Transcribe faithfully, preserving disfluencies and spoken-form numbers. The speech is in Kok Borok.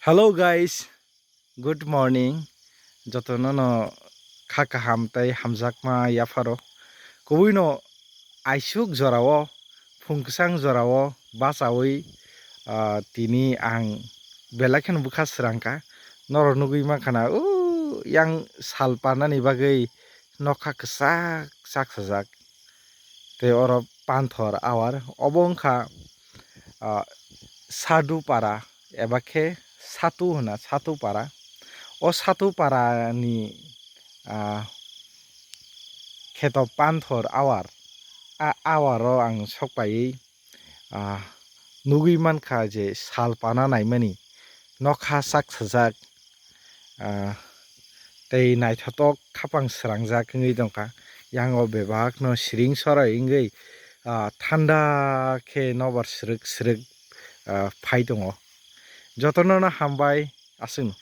Hello guys, good morning. Jotono no kha kaham tei hamjakma yapharo. Kubui no aisuk jorao, phung kwchang jorao bachaui, ah, tini ang belai kheno bwkha srangkha. Norok nugui mankha na, o yang sal parnani bagwi nokha kwchak chak sajak. Tei oro panthor awar. Obo wngkha, ah, Sadhu para eba khe Satu hwna, Satu para. O Satu para ni, ah, kheto panthor awar. A awar o ang sokpaiwi, ah, nugui mankha je sal pana naimani nokha chak sajak, ah, tei naithotok khapang srangjak wngwi tongkha. Yango bebak no siring sorai wngwi, ah, thanda khe nobar srwk srwk, ah, phai tongo. Jotono no hambai aswkno.